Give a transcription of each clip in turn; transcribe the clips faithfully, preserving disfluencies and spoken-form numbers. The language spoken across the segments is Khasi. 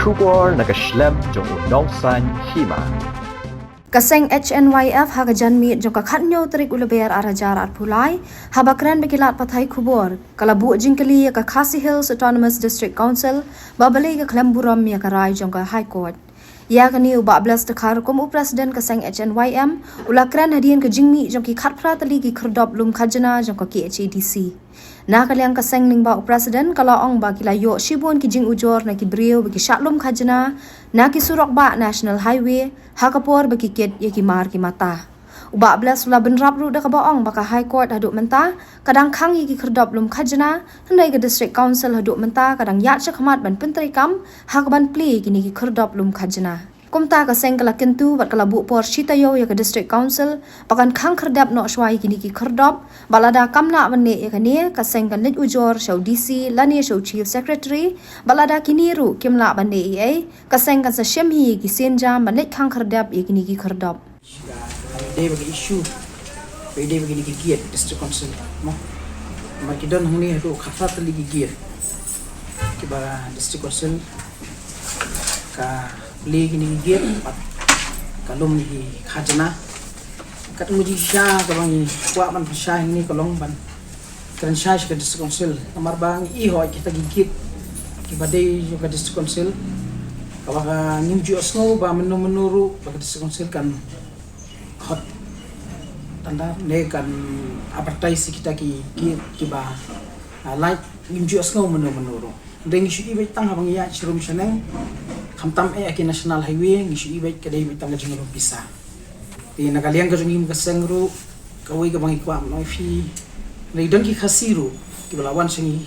Khubor na ka shlem jong u nongsan hima. Ka seng H N Y F ha ka janmiet jong ka khatnyo tarik u Lber ar hajar arphew lai, haba kren bad ki lad pathai khubor, ka la buh jingkylli ïa ka Khasi Hills Autonomous District Council ba balei ka khlem burom ïa ka rai jong ka High Court. Ïa kane u Bah Blessed Dkhar kum u President ka seng H N Y M u la kren hadien ka jingmih jong ki khatphra tylli ki khyrdop lum khajna jong ka K H A D C. Na ka liang ka seng lyngba u President ka la ong ba ki la ïoh shibun ki jingujor na ki briew ba ki shah lum khajna na ki surok bah National Highway ha ka por ba ki kit ïa ki mar ki mata. U Bah Blessed u la bynrap ruh da kaba ong ba ka High Court haduh mynta ka dang khang ïa ki khyrdop lum khajna, hynrei ka District Council haduh mynta ka dang ïaid shakhmat ban pyntreikam ha kaban plie ïa kine ki khyrdop lum khajna. Kumta ka seng ka la kyntu bad ka la buh por shi taïew ïa ka District Council ba kan khang khyrdep noh shuwa ïa kine ki khyrdop, bad lada kam lah ban leh ïa kane, ka seng kan leit ujor sha u D C lane sha u Chief Secretary, bad lada kine ruh kim lah ban leh ei ei, ka seng kan sa shim hi ïa ki sienjam ban leit khang khyrdep ïa kine ki khyrdop. Ka dei ba ka issue, ka dei ba kine ki gate District Council, mo. Namar ki don hangne haduh khatphra tylli ki gate kiba District Council ka plie kine ki gate bad ka lum ki khajna. Katkum ka jingshisha kaba ngi kwah ban pynshai hangne ka long ban kren shai sha ka District Council, namar ba ngi i hoi kita ki gate kiba dei jong ka District Council, kaba ka ngim ju ïohsngew ba mynno mynno ruh ba ka District Council kan khot tender ne kan advertise kita ki gate kiba, ah, lait, ngim ju ïohsngew mynno mynno ruh. Hynrei ngi shu i beit tang haba ngi ïaid sharum shaneng, khamtam eh ha ki National Highway, ngi shu i beit ka dei beit tang ka jinglum pisa. Te na ka liang ka jong ngi kum ka seng ruh, kawei kaba ngi kwah ban ong ïa phi, hynrei don ki Khasi ruh kiba la wan sha ngi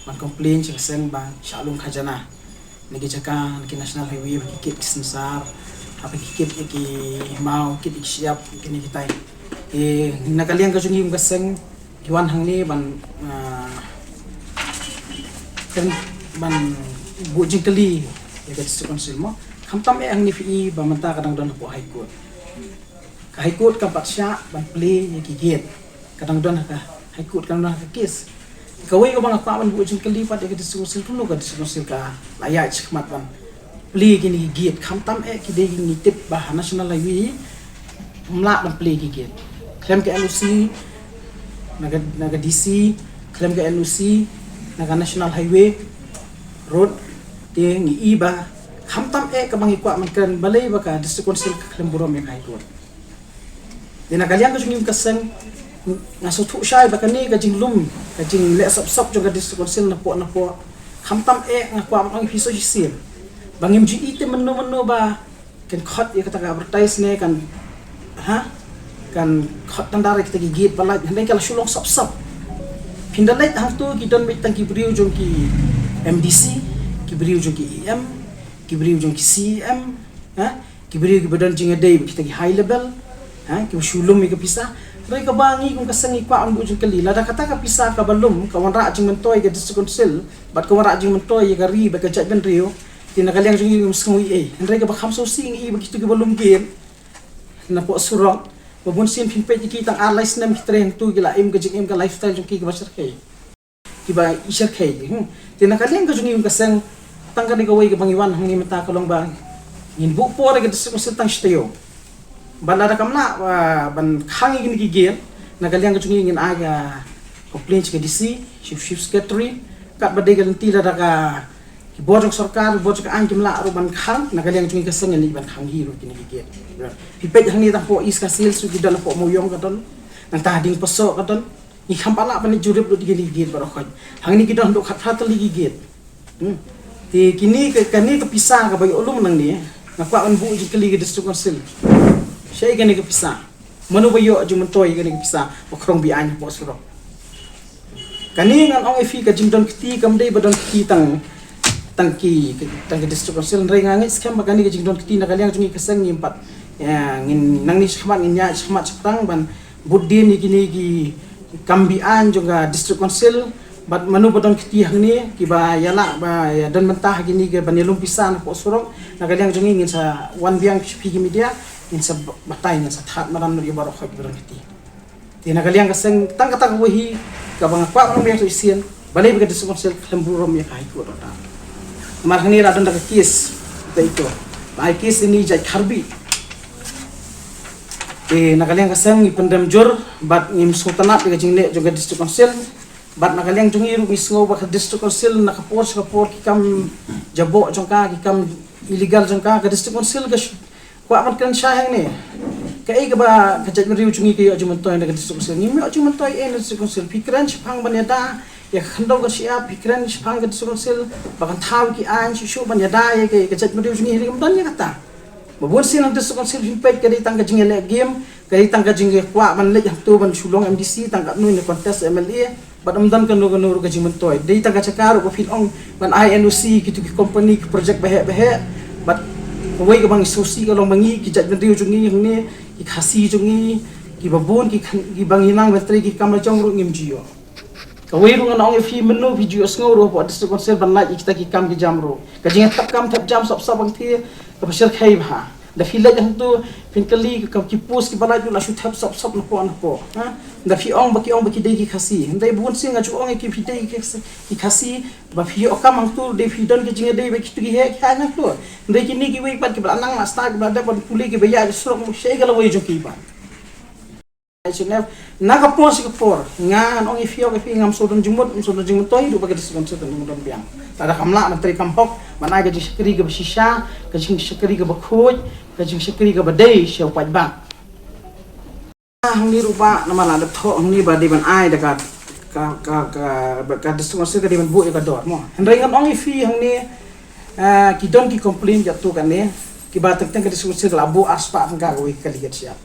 ban complain sha ka seng ba shah lum khajna na ki jaka, na ki National Highway, ba ki kit ki synsar, haba ki kit ïa ki maw, kit ïa ki shyiap, kine kitai. Te na ka liang ka jong ngi kum ka seng, ngi wan hangne ban, ah, kren, ban buh jingkylli ïa ka District Council, mo. Khamtam eh hangne phi i ba mynta ka dang don hapoh High Court. Ka High Court kam pat shah ban plie ïa ki gate. Ka dang don ha ka High Court, ka dang don ha ka case. Kawei kaba nga kwah ban buh jingkylli pat ïa ka District Council, kumno ka District Council ka la ïaid shakhmat ban plie kine ki gate, khamtam eh ki dei, ngi tip ba ha National Highway ym lah ban plie ki gate. Khlem ka N O C na ka, na ka D C, khlem ka N O C na ka National Highway Road. Te ngi i ba khamtam eh kaba ngi kwah ban kren, balei ba ka District Council ka khlem burom ïa ka High Court. Te na ka liang ka jong ngi kum ka seng, nga sngewthuh shai ba kane ka jinglum, ka jingleh sop sop jong ka District Council napoh napoh, khamtam eh, nga kwah ban ong ïa phi sa shisien ba ngim ju i te mynno mynno ba kan khot ïa kata ka advertise ne kan, ha, kan khot tender ïa kita ki gate ba lait, hynrei ka la shu long sop sop. Phin da leit hangto ki don beit tang ki briew jong ki M D C, ki briew jong ki E M, ki briew jong ki C E M, ha, ki briew kiba don jingïadei bad kita ki high level, ha, kiba shu lum ïa ka pisa. Hynrei kaba ngi kum ka seng ngi kwah ban buh jingkylli, lada kata ka pisa kaba lum ka wanrah jingmyntoi ïa ka District Council bad ka wanrah jingmyntoi ïa ka ri bad ka jaitbynriew, te na ka liang jong ngi ngim sngew ei ei. Hynrei kaba kham sngewsih ngi i ba kito kiba lum gate napoh surok, ba bun sien phin peit ïa ki tang ar lai snem ki trei hangto, ki la im ka jingim, ka lifestyle jong ki kaba shyrkhei, kiba i shyrkhei, hmm. Te na ka liang ka jong ngi kum ka seng, tang kane kawei kaba ngi wan hangne mynta ka long ba ngin buh por ïa ka District Council tang shi taïew. Bad lada kam lah, ah, ban khang ïa kine ki gate, na ka liang ka jong ngi ngin ai ka complain sha ka D C, Chief, Chief Secretary, katba dei ka lynti, lada ka, ki bor jong sorkar, ki bor jong ka aiñ kim lah ruh ban khang, na ka liang jong ngi ka seng ngin leit ban khang hi ruh kine ki gate. Phi peit hangne tang hapoh East Khasi Hills ruh ki don, hapoh Mawïong ka don, nangta ha Diengpasoh ka don. Ngi kham pat lah ban leit jurip lut ïa kine ki gate baroh khoit. Hangne ki don haduh khatphra tylli ki gate. Hmm. Te kine ka, kane ka pisa kaba ïoh lum nangne, nga kwah ban buh jingkylli ïa ka District Council. Shaei kane ka pisa? Mano ba ïoh jingmyntoi ïa kane ka pisa ba khrong be-aiñ hapoh surok? Kane ngan ong ïa phi, ka jingdon kti kam dei ba don kti tang, tang ki, tang ka District Council, hynrei nga ngeit skhem ba kane ka jingdon kti na ka liang jong ngi ka seng ngim pat, ïa, ngin nangne shakhmat ngin ïaid shakhmat shaphrang ban bud dien ïa kine ki kam be-aiñ jong ka District Council, bad mano ba don kti hangne kiba ïa lah ba ïa don bynta ha kine ki ban ïalum pisa napoh surok, na ka liang jong ngi ngin sa wan biang sha phi ki media, ngin sa batai, ngin sa thad madan ïa baroh khoit ba don kti. Te na ka liang ka seng tang kata kawei hi kaba nga kwah ban ong biang shisien, balei ba ka District Council khlem burom ïa ka High Court order. Mar hangne la don da ka case. Te ito. Ai case ini jait Kharbi. Te na ka liang ka seng ngi pyndem jur bad ngim sngewtynnat ïa ka jingleh jong ka District Council. Bad na ka liang jong ngi ruh ngi sngew ba ka District Council na ka por sha ka por ki kam jaboh jong ka, ki kam illegal jong ka, ka District Council ka sh-, kwah ban kren shai hangne. Kaei kaba ka jaitbynriew jong ngi ka ïoh jingmyntoi na ka District Council? Ngim ïoh jingmyntoi ei na District Council. Phi kren shaphang ban ïada ïa ka khyndew ka shyiap, phi kren shaphang ka District Council ba kan thaw ki aiñ shuh shuh ban ïada ïa ka, ka jaitbynriew jong ngi, hynrei kam don ïa kata. Ba bun sien na District Council phin peit ka dei tang ka jingïaleh game, ka dei tang ka jingkwah ban leit hangto ban shu long M D C, tang katno ne contest M L A, bad ym don kano kano ruh ka jingmyntoi. Dei tang ka jaka ruh ba phin ong ban ai N O C kito ki company ki project baheh baheh. Bad kawei kaba ngi sngewsih ka long ba ngi ki jaitbynriew jong ngi hangne, ki Khasi jong ngi, kiba bun ki khan, kiba ngi nang ban trei ki kam lajong ruh ngim ju ïoh. Kawei ruh ngan ong ïa phi, mynno phi ju ïohsngew ruh hapoh District Council ban lait ïa kita ki kam ki jam ruh. Ka jingthep kam thep jam sop sop hangthie kaba shyrkhei bha. Da phi leit hangto phin kylli ka, ki post kiba lait ruh la shu thep sop sop napoh napoh, ha? Da phi ong ba ki ong ba ki dei ki Khasi. Hynrei bun sien nga ju ong ïa ki phi dei ki Khasi, ki Khasi, ba phi ïoh kam hangto dei phi don ki jingïadei bad kito ki heh ki heh hangto. Hynrei kine kiwei pat kiba la nang la stad, kiba la dep ban pule, kiba ïaid ha surok, shaei ka lawei jong ki pat? H N F, na ka por sha ka por, nga ngan ong ïa phi, ïa phi, ngam sngewdon jingmut, ngam sngewdon jingmyntoi haduh ba ka District Council kan don biang. Lada kam lah ban trei kam hok, ban ai ka jingshakri kaba shisha, ka jingshakri kaba khuid, ka jingshakri kaba dei sha u paidbah. Hangne ruh ba, namar la dep thoh hangne ba dei ban ai da ka, ka, ka, ka, ba ka District Council ka dei ban buh ïa ka dor mo. Hynrei ngan ong ïa phi hangne, ah, ki don ki complain jatu kane, kiba teng teng ka District Council ka la buh arspah tyngka kawei ka kali ka shyiap.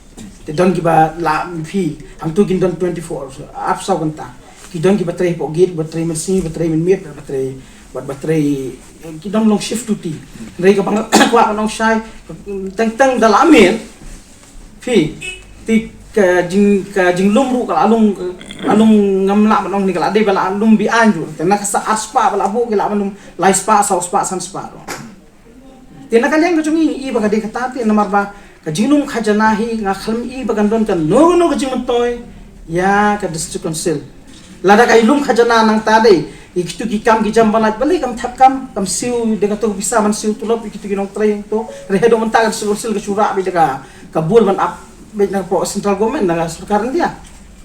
Te don kiba la phi, hangto kin don twenty-four hours, arphew saw kynta. Ki don kiba trei hapoh gate, ba trei mynsngi, ba trei mynmiet, ba trei, ba, ba trei, eh, ki don long shift duty. Hynrei kaba nga kwah ban ong shai, teng teng da la mih phi, te ka jing, ka jinglum ruh ka la lum, ka la lum, ngam lah ban ong ne ka la dei ba la lum be-aiñ ruh. Te na ka sa arspah ba la buh ki lah ban lum laispah, sawspah, sanspah ruh. Te na ka liang ka jong ngi, ngi i ba ka dei kata te, namar ba ka jinglum khajana hi, nga khlem i ba kan don kano kano ka jingmyntoi ïa ka District Council. Lada ka i lum khajana nangta dei, ïa kito ki kam ki jam ba lait, balei kam thep kam, kam siew da kato ka pisa ban siew tulop ïa kito ki nongtrei hangto. Hynrei haduh mynta ka District Council ka shu rah beit da ka, ka bul ban ap beit na ka Central Government, na ka Sorkar India.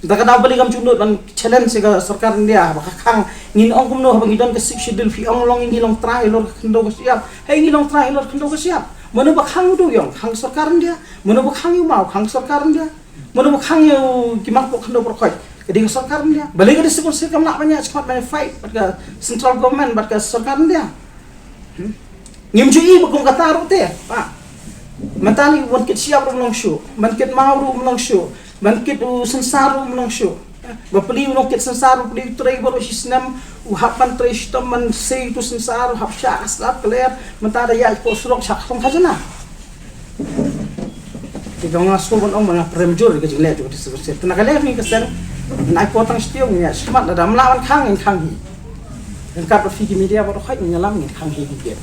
Da ka daw balei kam ju nud ban challenge ïa ka Sorkar India, ba ka khang, ngin ong kumno haba ngi don ka Sixth Schedule, phi ong long ngi long trai halor ka khyndew ka shyiap. Hei, ngi long trai halor khyndew ka shyiap. Mano ba khang u dei u ong, khang Sorkar India. Mano ba khang ïa u maw, khang Sorkar India. Mano ba khang ïa u ki mat poh khyndew poh khoit, ka dei ka Sorkar India. Balei ka District Council kam lah ban ïa, smat ban ïa fight bad ka Central Government bad ka Sorkar India? Hmm? Ngim ju i ba kum kata ruh te, pa. Mynta ni ban kit shyiap ruh ym long shuh, ban kit maw ruh ym long shuh, ban kit u synsar ruh ym long shuh. Ba pli u nongkit synsar, u pli u trei baroh shi snem, u hap ban trei shitom ban sei uto u synsar, u hap shah ka slap ka ler, mynta da ïaid poh surok shah ka khajana. Te ka nga sngewbha ban ong ba nga prem jur ka jingleh jong ka District Council. Te na ka liang ka seng, ngan ai por tang shi taïew, ngin ïa shmat, lada ym lah ban khang, ngin khang hi. Ryngkat bad phi ki media baroh khoit ngin ïalam, ngin khang hi ki.